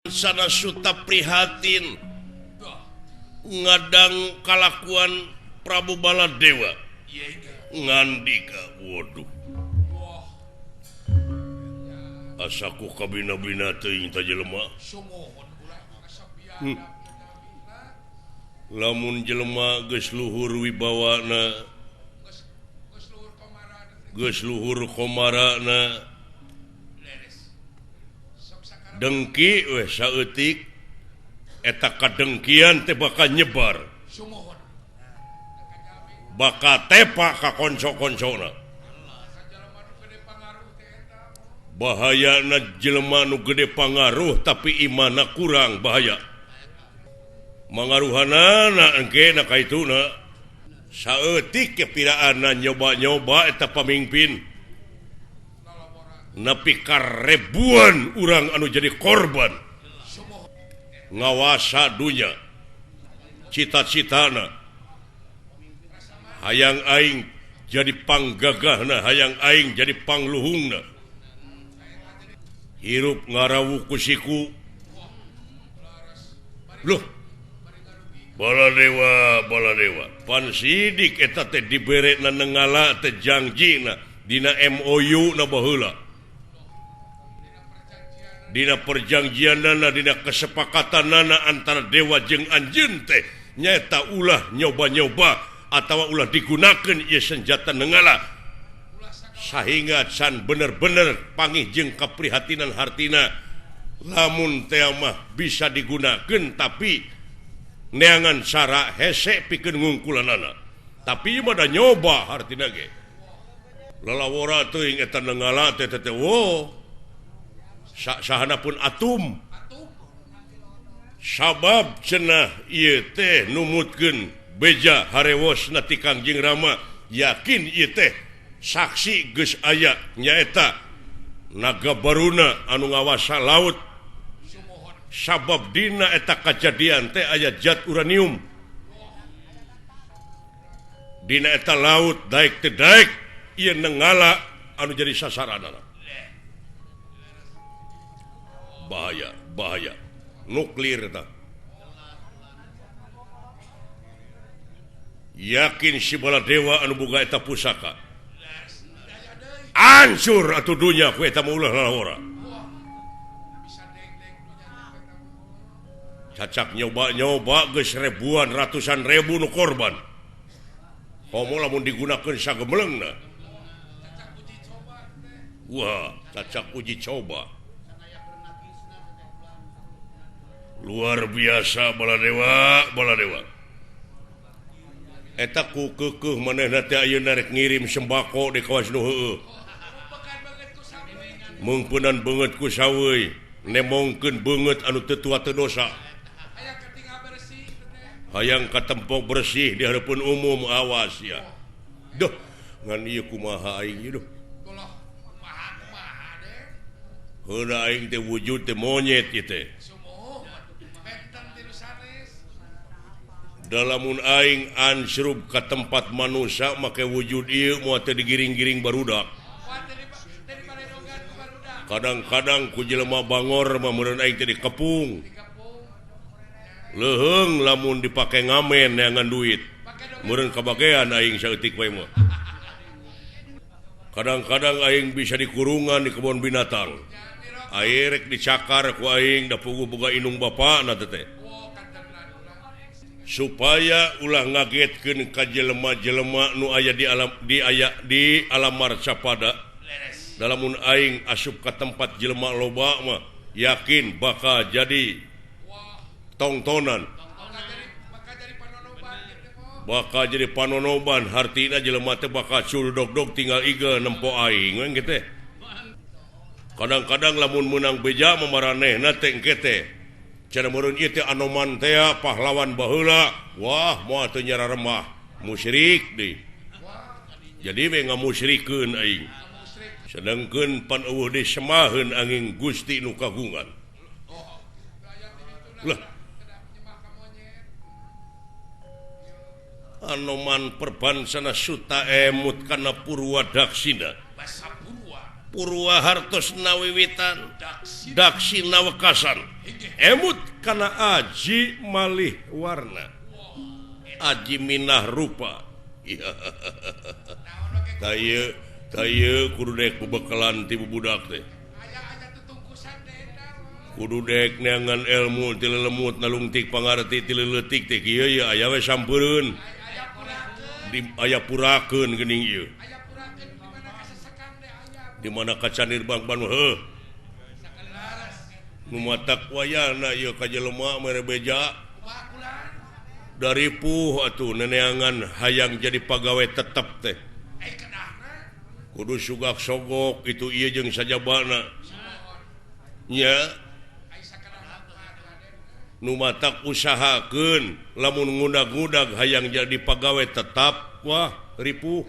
Sana Suta prihatin ngadang kalakuan Prabu Baladewa ngandika waduh asaku kabina-bina teuing ta jelema. Lamun jelema geus luhur wibawana geus luhur komarana dengki weh saeutik eta kadengkian teh bakal nyebar bakal tepak ka konco-koncona. Bahayana jelema nu gede pangaruh tapi imana kurang bahaya mangaruhanana engke na kaituna saeutik kepiraanna nyoba-nyoba eta pamimpin nepi ka ribuan urang anu jadi korban ngawasa dunya cita-citana hayang aing jadi panggagahna hayang aing jadi pangluhungna hirup ngarawu ku siku loh Baladewa Baladewa pan sidik eta teh diberena nenggala teh jangjina dina MOU na baheula dina perjanjianana dina kesepakatanana antara dewa jeung anjeun teh nyaeta ulah nyoba-nyoba atawa ulah digunakeun ieu senjata nenggala sahingga can bener-bener pangih jeung kaprihatinan hartina lamun teh mah bisa digunakeun tapi neangan cara hese pikeun ngungkulanana tapi ieu mah da nyoba hartina ge lalawora teuing eta nenggala teh teh wo sahana pun atum sabab cenah ieu teh numutkeun beja harewosna ti Kangjeng Rama yakin ieu teh saksi geus aya nyaeta naga baruna anu ngawasa laut sabab dina eta kajadian teh aya zat uranium dina eta laut daek teu daek ieu nenggala anu jadi sasaranana. Bahaya, bahaya nuklir eta. Yakin si Baladewa anu boga eta pusaka hancur atuh dunya ku eta mah ulah lalawora. Cacak nyoba-nyoba geus ribuan ratusan ribu nu korban komo lamun digunakeun sagemlengna wah cacak uji coba luar biasa Baladewa Baladewa eta ku keukeuh manehna teh ayeuna rek ngirim sembako di kawas nu heueuh mungpunan beungeut ku saweuy nemongkeun beungeut anu teu tua teu dosa hayang katempo bersih di hareupeun umum awas ya duh ngan ieu kumaha aing ieu duh heula aing teh wujud teh monyet ieu teh dalamun aing ansrub ka tempat manusia make wujud ieu moal teh digiring-giring barudak kadang-kadang ku jelema bangor mah meureun aing teh dikepung leuheung lamun dipake ngamen neangan duit meureun kabagean aing saeutik we mah kadang-kadang aing bisa dikurungan di kebun binatang aing rek dicakar ku aing da puguh boga indung bapana teh supaya ulah ngagetkeun ka jelema-jelema nu aya di alam di aya di alam marcapada dalamun aing asup ka tempat jelema loba mah yakin bakal jadi tongtonan bakal jadi panonoban hartina jelema teh bakal culdog-dog tinggal iga nempo aing we kitu. Kadang-kadang lamun meunang beja mah maranehna teh engke teh cenah meureun ieu teh anoman teh pahlawan baheula wah moal teu nyararemah musyrik deui jadi we ngamusyrikeun aing sedengkeun pan eueuh deui semaheun angin Gusti nu kagungan lah Anoman perbansana Suta emut kana Purwa Daksina Purwa hartos nawiwitan Daksina wekasan. Emut kana aji malih warna. Aji minah rupa. Taya taya kudu dek bebekalan ti budak teh. Kudu dek neangan ilmu ti lelemut nalungtik pangarti ti leutik teh kieu ye aya we sampeureun. Di aya purakeun geuning ieu. Di mana kacanir bang-bang heuh. Nu matak wayana ieu ka jelema mere beja. Dari puh atuh neneangan hayang jadi pagawe tetep teh. Kudu sugak sogok itu ieu jeung sajabana. Nya nu matak usahakeun lamun ngudag-ngudag hayang jadi pagawe tetap wah ripuh.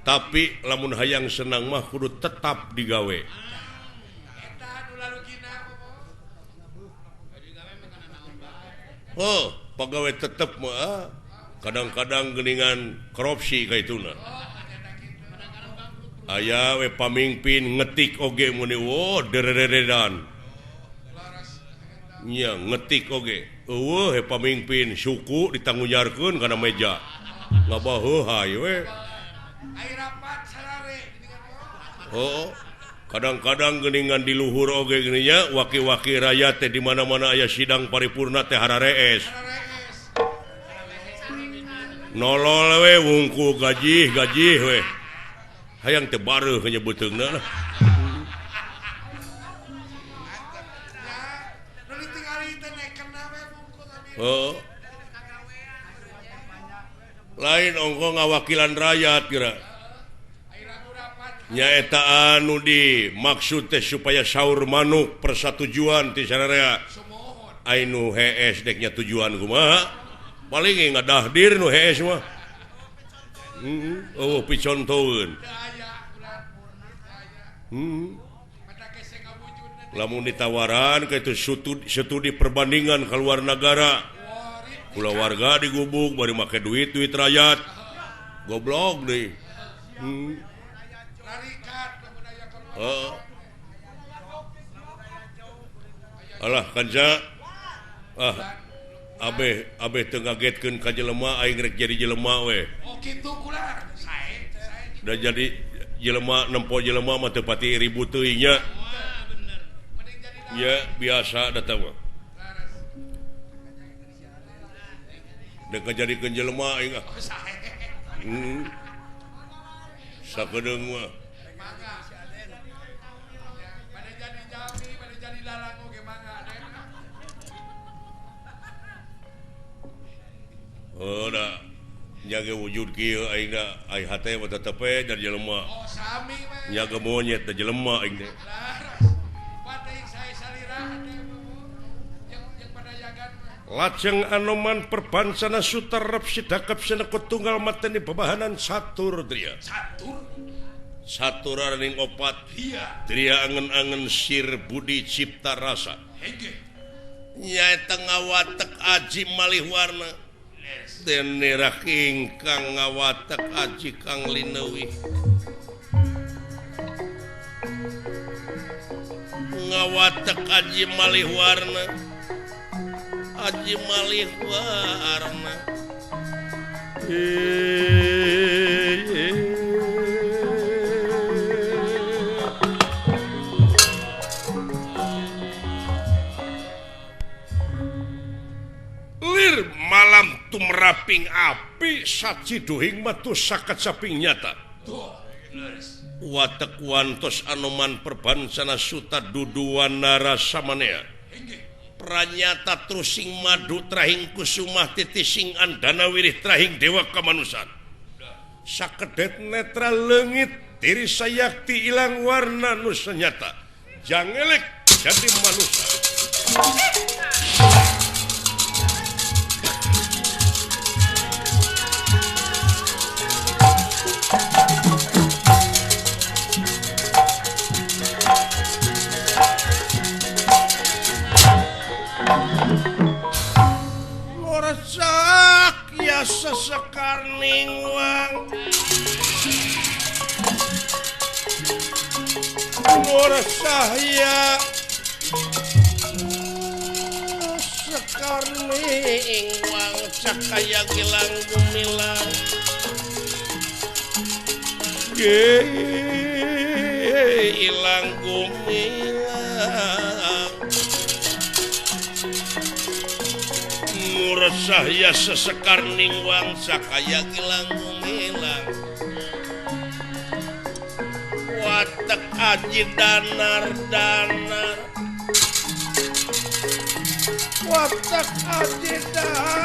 Tapi lamun hayang senang mah kudu tetap digawe. Oh, pegawai tetep mah kadang-kadang geningan korupsi kaituna. Aya we pamimpin ngetik oge muni wo dereredan. Nya ngetik oge. Eueuh he pamimpin suku ditanggunyarkeun kana meja. Ngabaheuh we. Oh, kadang-kadang geningan di luhur oge geuning waki-waki rakyat teh di mana-mana aya sidang paripurna teh hararees. Nolol we wungku gaji-gaji we. Hayang teh bareuh nyebutkeunna lah. Oh. Lain ongko ngawakilan rakyat kira. Nyaeta anu di maksud teh supaya saur manuk persatujuan ti sararea. Ai nu hees dek nya tujuan kumaha? Paling ngadahdir nu hees mah. Oh picontoeun. Lamun ditawaran ka itu studi perbandingan keluar negara. Kulawarga digubuk bari make duit duit rakyat. Goblok deui. Oh. Alah kanca. Ah, abeh abeh teu ngagetkeun ka jelema aing rek jadi jelema we. Oh kitu kula. Sae sae. Da jadi jelema nempo jelema mah teu pati ribut teuing nya. Ya biasa datang mah. Dek ngajadikeun jelema aing ah. Sakedeung mah. Oh da nyaga wujud kieu aing da ai hate mah tetep we dari jelema. Oh sami we. Nyaga monyet da jelema aing teh. Lajeng Anoman perbancana sutarep sidakep sinekut tunggal mateni bebahanan satur dria. Satur? Satur araning opat. Iya. Dria angen-angen sir budi cipta rasa. Hege. Nyaeta ngawatek aji malih warna. Dene rak ingkang ngawatek aji kang lineuwih. Ngawatek aji malih warna. Aji malih warna. Lir malam tumraping api saciduhing matu sakacaping nyata. Watek wantos Anoman perbancana suta duduwana rasamanea. Pranyata trusing madu trahing kusumah titising andana wirih trahing dewa kamanusan. Sakedet netra leungit diri sayakti ilang warna nu senyata. Jangelek jadi manusia. Ngorsak ya sesekarning wang. Ngorsah ya Sesekar ning wangsa kaya gilang gumilang ilang gumilang nguresah ya sesekar ning wangsa kaya gilang gumilang watek aji danar danar watak aji danar